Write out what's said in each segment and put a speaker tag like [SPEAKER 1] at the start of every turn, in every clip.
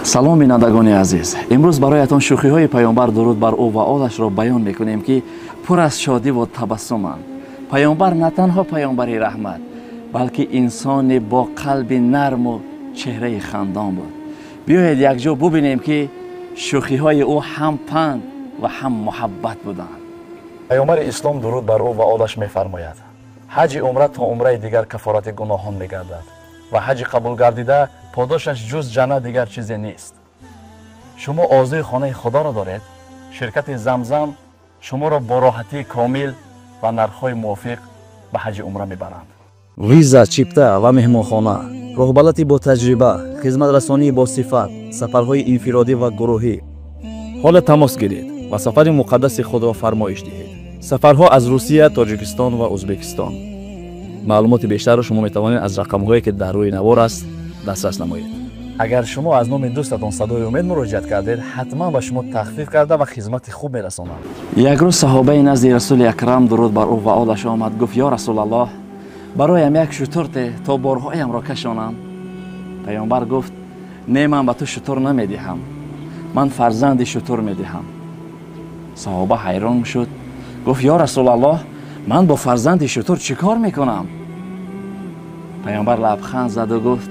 [SPEAKER 1] Салом, бинандагони азиз. Имрӯз бароятон шӯхиҳои паёмбар, дуруд бар ӯ ва олашро, баён мекунем, ки пур аз шодиву табассуманд. Паёмбар на танҳо паёмбари раҳмат, балки инсоне бо қалби нарму чеҳраи хандон буд. Биёед, якҷо бубинем, ки шӯхиҳои ӯ ҳам панд ва ҳам муҳаббат буданд. Паёмбари ислом, дуруд бар ӯ ва олаш, мефармояд: «Ҳаҷи умра то умраи дигар кафорати гуноҳон мегардад ва ҳаҷи қабулгардида подошаш ҷуз ҷаннат дигар чизе нест». Шумо орзуи хонаи худоро доред? Ширкати «Замзам» шуморо бо роҳатии комил ва нархҳои мувофиқ ба ҳаҷи умра мебаранд.
[SPEAKER 2] Виза, чипта ва меҳмонхона, роҳбалати бо таҷриба, хизматрасонии босифат, сафарҳои инфиродӣ ва гурӯҳӣ.
[SPEAKER 1] Ҳоло тамос гиред ва сафари муқаддаси худро фармоиш диҳед. Сафарҳо аз Русия, Тоҷикистон ва Ӯзбекистон. Маълумоти бештарро шумо метавонед аз рақамҳое, ки дар рӯи навор аст, дастрас намоед. Агар шумо аз номи дӯстатон «Садои умед» муроҷиат кардед, ҳатман ба шумо тахфиф карда ва хизмати хуб мерасонанд. Як рӯз саҳобаи назди Расули Акрам, дуруд бар ӯ ва олаш, омад, гуфт: «Ё Расулаллоҳ, бароям як шутур те, то борҳоямро кашонам». Паёмбар гуфт: «Не, ман ба ту шутур намедиҳам, ман фарзанди шутур медиҳам». Саҳоба ҳайрон шуд, гуфт: «Ё Расулаллоҳ, ман бо фарзанди шутур чӣ кор мекунам?» Паёмбар лабханд заду гуфт: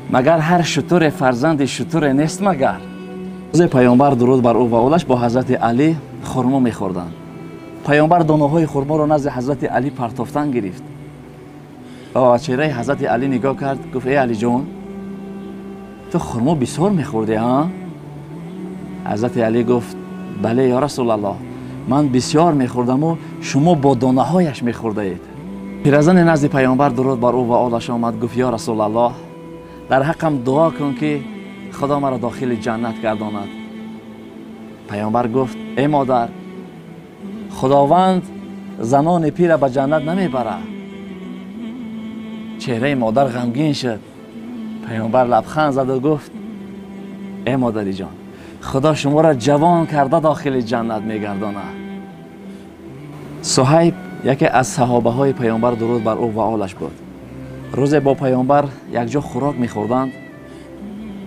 [SPEAKER 1] «Магар ҳар шутуре фарзанди шутуре нест?» Магар рӯзе паёмбар, дуруд бар ӯ ва олаш, бо ҳазрати Алӣ хурмо мехӯрданд. Паёмбар донаҳои хурморо назди ҳазрати Алӣ партофтан гирифт ва ба чеҳраи ҳазрати Алӣ нигоҳ кард, гуфт: «Эй Алиҷон, ту хурмо бисёр мехӯрдӣ, а?» Ҳазрати Алӣ гуфт: «Бале, ё Расулаллоҳ, ман бисёр мехӯрдаму шумо бо донаҳояш мехӯрдаед». Пиразане назди паёмбар, дуруд бар ӯ ва олаш, омад, гуфт: «Ё Расулаллоҳ, дар ҳаққам дуо кун, ки Худо маро дохили ҷаннат гардонад». Паёмбар гуфт: «Эй модар, Худованд занони пира ба ҷаннат намебарад». Чеҳраи модар ғамгин шуд. Паёмбар лабханд заду гуфт: «Эй модариҷон, Худо шуморо ҷавон карда дохили ҷаннат мегардонад». Суҳайб яке аз саҳобаҳои паёмбар, дуруд бар ӯ ва олаш, буд. Рӯзе бо паёмбар якҷо хӯрок мехӯрданд.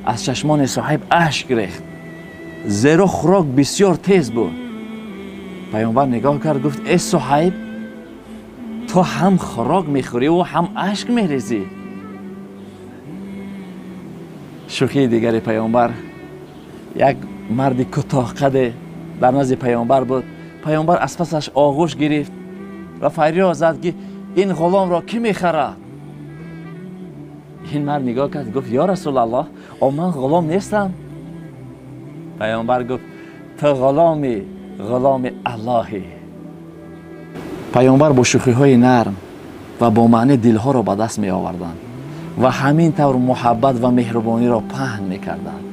[SPEAKER 1] Аз чашмони Суҳайб ашк рехт, зеро хӯрок бисёр тез буд. Паёмбар нигоҳ кард, гуфт: «Э Суҳайб, ту ҳам хӯрок мехӯриву ҳам ашк мерезӣ?» Шӯхии дигари паёмбар: як марди кӯтоҳқаде дар назди паёмбар буд. Паёмбар аз пасаш оғӯш гирифт ва фарёд зад, ки ин ғуломро кӣ мехарад? Ин мард нигоҳ кард, гуфт: «Ё Расулаллоҳ, о ман ғулом нестам». Паёмбар гуфт: «Ту ғуломи, ғуломи Аллоҳӣ». Паёмбар бо шӯхиҳои нарм ва бо маъни дилҳоро ба даст меоварданд ва ҳамин тавр муҳаббат ва меҳрубониро паҳн мекарданд.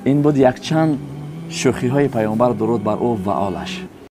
[SPEAKER 1] Ин буд якчанд шӯхиҳои паёмбар, дуруд бар ӯ ва олаш.